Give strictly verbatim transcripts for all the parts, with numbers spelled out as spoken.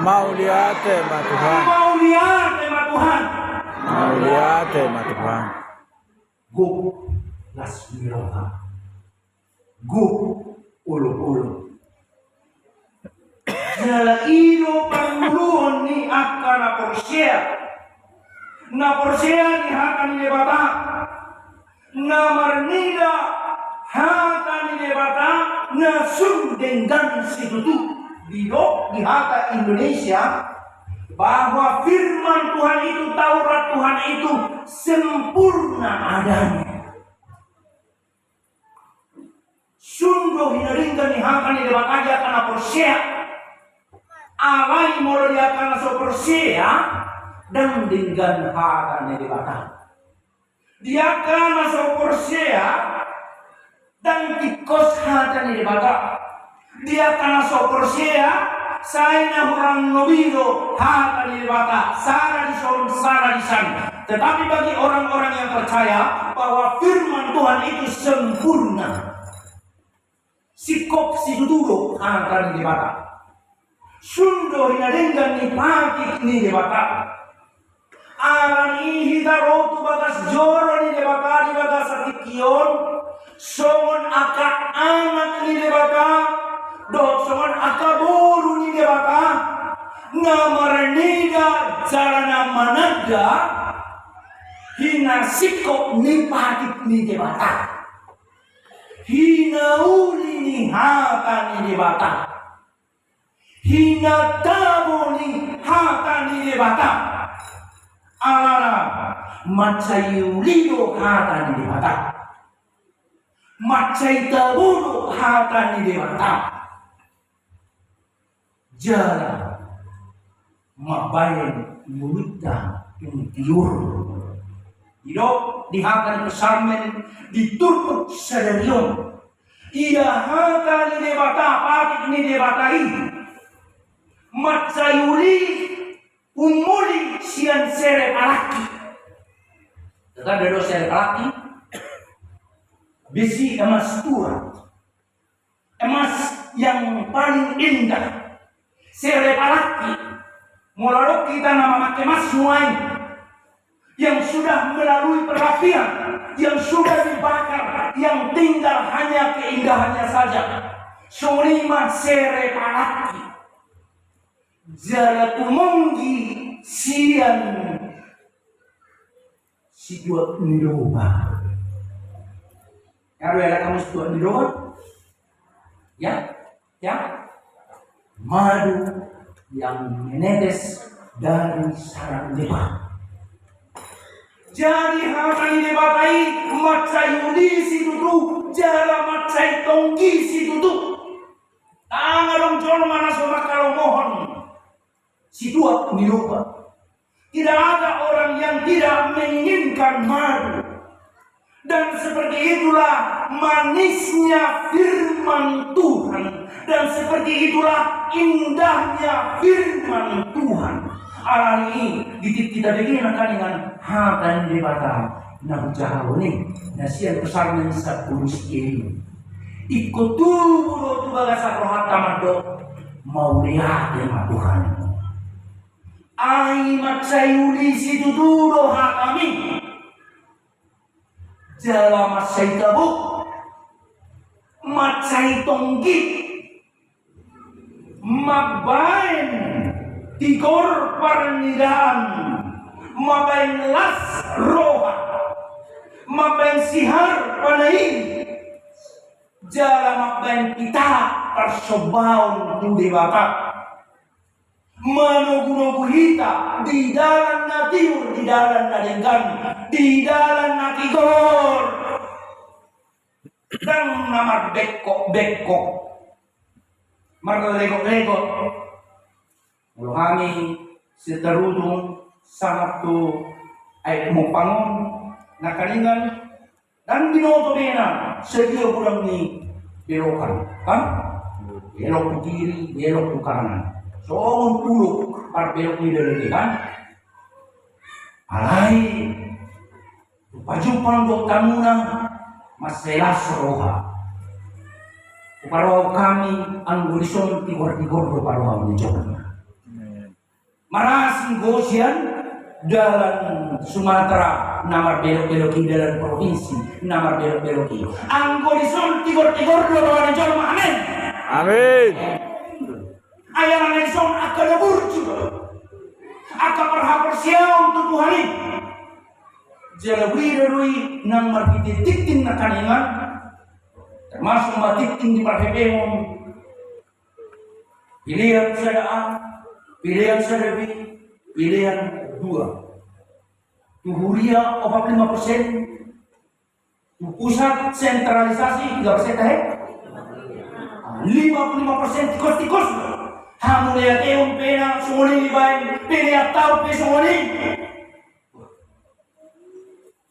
Mauliate ma Tuhan. Mauliate ma Tuhan. Mauliate ma Tuhan. Gok las ni roha. Gok olopolop. Jala i do parngoluon ni angka na porsea. Na porsea ni hata ni Debata. Na marnida hata ni Debata na sun denggan situtu. Didok di hata Indonesia bahwa firman Tuhan itu, Taurat Tuhan itu sempurna adanya. Sun do hinadenggan ni hata ni Debata di angka na porsea. Alai molo di angka na so porsea, ndang denggan hata ni Debata. Di angka na so porsea, ndang tingkos hata ni Debata. Di angka na so porsea, sai na hurang lobi do hata ni Debata, sada dison, sada disan. Tetapi bagi orang-orang yang percaya bahwa firman Tuhan itu sempurna, singkop situtu do hata ni Debata. Sun do hinadenggan ni patik ni Debata. Alani i hita ro tu bagas joro ni Debata di bagasan tingki on, songon angka anak ni Debata dohot songon angka boru ni Debata, na marnida jala na mananda hinasingkop ni patik ni Debata, hinauli ni hata ni Debata, hinatabo ni hata ni Debata. Alana mansai uli do hata ni Debata, mansai tabo do hata ni Debata. Jala mambahen ngolunta tung tiur. Didok di hata ni Psalmen di turpuk sadari on, ia hata ni Debata, patik ni Debata i mansai uli, umuli sian sere palangki. Tetap do sere palangki, besi emas tua, emas yang paling indah. Sere palangki, molo adong hita na mamake emas nuaeng, yang sudah melalui perapian, yang sudah dibakar, yang tinggal hanya keindahannya saja. Songon i ma sere palangki. Jala tumonggi sian situak ni loba. Nga do ialap hamu situak ni loba? Ya, ya. Madu yang menetes dari sarang lebah. Jadi hata ni Debata i mansai uli situtu, jala mansai tonggi situtu. Ndang adong jolma na so mangkalongohon situak ni loba. Tidak ada orang yang tidak menginginkan madu. Dan seperti itulah manisnya firman Tuhan. Dan seperti itulah indahnya firman Tuhan. Alani i, di tingki tabege nangkaningan hata ni Debata na hujahahon i, na sian Psalmen sampulu sia i. Ingkon tubu do tu bagasan rohanta mandok, mauliate ma Tuhan. Ai mansai uli situtu do hatami. Jala mansai tabo, mansai tonggi, mambahen tigor parnidaan, mambahen las roha, mambahen sihar panaili, jala mambahen hita tarsombaon tu Debata. Manogunogu hita di dalan na tiur, di dalan na denggan, di dalan na tigor. Ndang na marbengkok-bengkok, marlegok-legok. Molo hami Sitarujung sahat tu Aek Mompang on, nangkaningan ndang binoto be na sadia godang ni belokan, kan? Belok tu kiri, belok tu kanan. Songon ulok parbelok ni dalan i, kan? Alai pajumpang dohot hamuna, mansai las roha. Huparohahon hami anggo dison tigor-tigor do paroha ni jolma. Marasing do sian dalan Sumatera na marbelok-belok i, dalan provinsi na marbelok-belok i. Anggo dison tigor-tigor do roha ni jolma. Amin. Amin. Ai alana dison angka na burju, angka parhaporseaon tu Tuhan i. Jala huida do i nang marhite tingting na kaningan, termasuk ma tingting di parhepehon. Pelean sada A, pelean sada B, pelean dua. Tu huria opat pulu lima persen, tu pusat sentralisasi tiga persen, tahe? Lima pulu lima persen tikus-tikus. Hamauliateon pe na songon i dibaen, pelean taon pe songon i.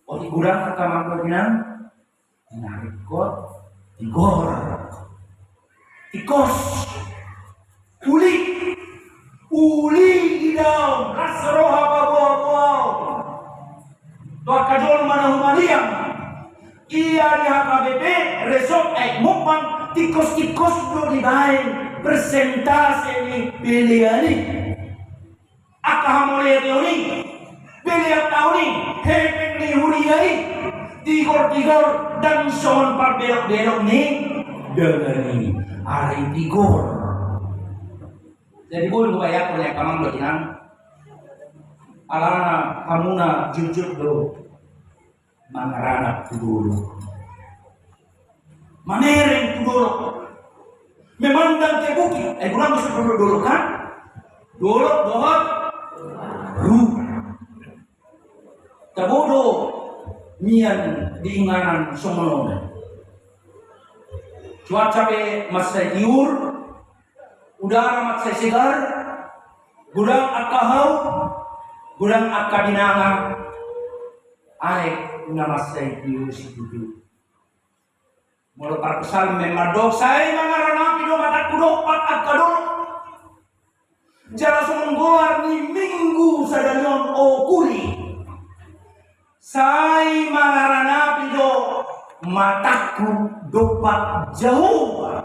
Otik godang angka amang dohot inang, na ringkot, tigor, tikus, uli, uli idaon, las roha paboa-boaon. Tu angka jolma na humaliang, ia di H K B P, Resort Aek Mumbang, tikus-tikus do dibaen persentase ni pelean i. Angka hamauliateon i, pelean taon i, hepeng ni huria i, tigor-tigor, ndang songon parbelok-belok ni dalan i. Alai tigor. Jadi boi hubaen tu angka amang dohot inang, alana hamuna jotjot do mangaranap tu dolok, mamereng tu dolok, memandang ke bukit. Eh, godang do songon dolok, kan? Dolok dohot ruma. Tabo do mian di inganan songon on. Cuaca pe mansai tiur, udara mansai segar, godang angka hau, godang angka binanga. Aek na mansai tiur situtu. Molo parpsalmen mandok, sai mangaranapi do matangku dompak angka dolok. Jala songon goar ni minggu sadari on, o kuli. Sai mangaranapi do matangku dompak Jahowa.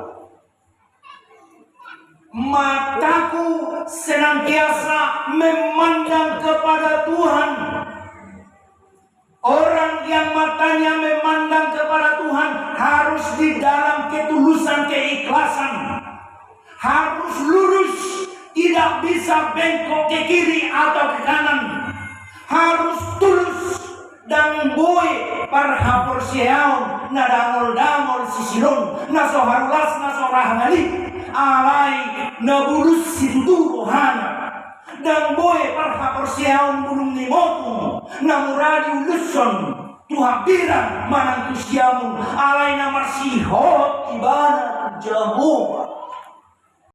Mataku senantiasa memandang kepada Tuhan. Orang yang matanya memandang kepada Tuhan harus di dalam ketulusan, keikhlasan. Harus lurus, tidak bisa bengkok ke kiri atau ke kanan. Harus tulus. Ndang boi parhaporseaon na dangol-dangol sisilon, na so harulas, na so ra hangalian, alai na bulus situtu rohana. Ndang boi parhaporseaon bulung ni motung, na mura diulushon tu hambirang manang tu siamun, alai na marsihot ibana tu Jahowa.